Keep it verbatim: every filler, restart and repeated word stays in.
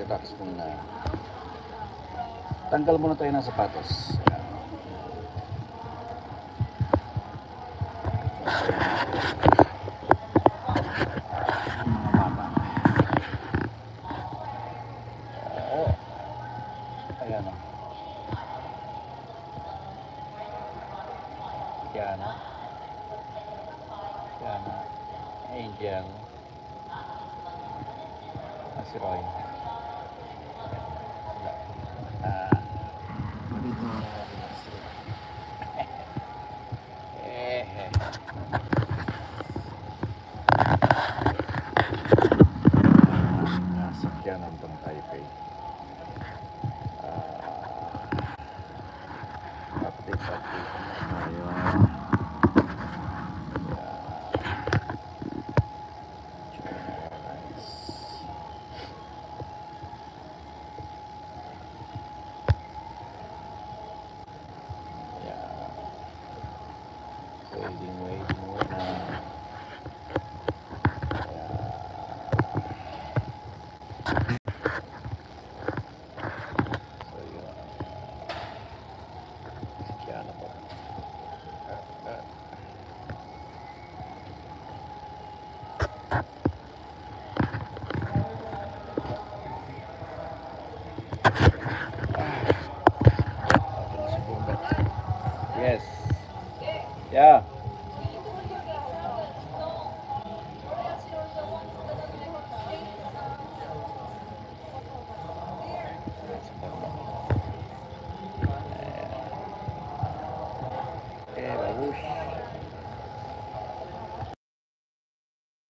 Relax muna. Tanggal muna tayo ng sapatos. Ayan. Mga bata. Oo. Ayan o. Ayan o. Ayan o. Angel. Ah, si Roy. Wala. Ah, dito.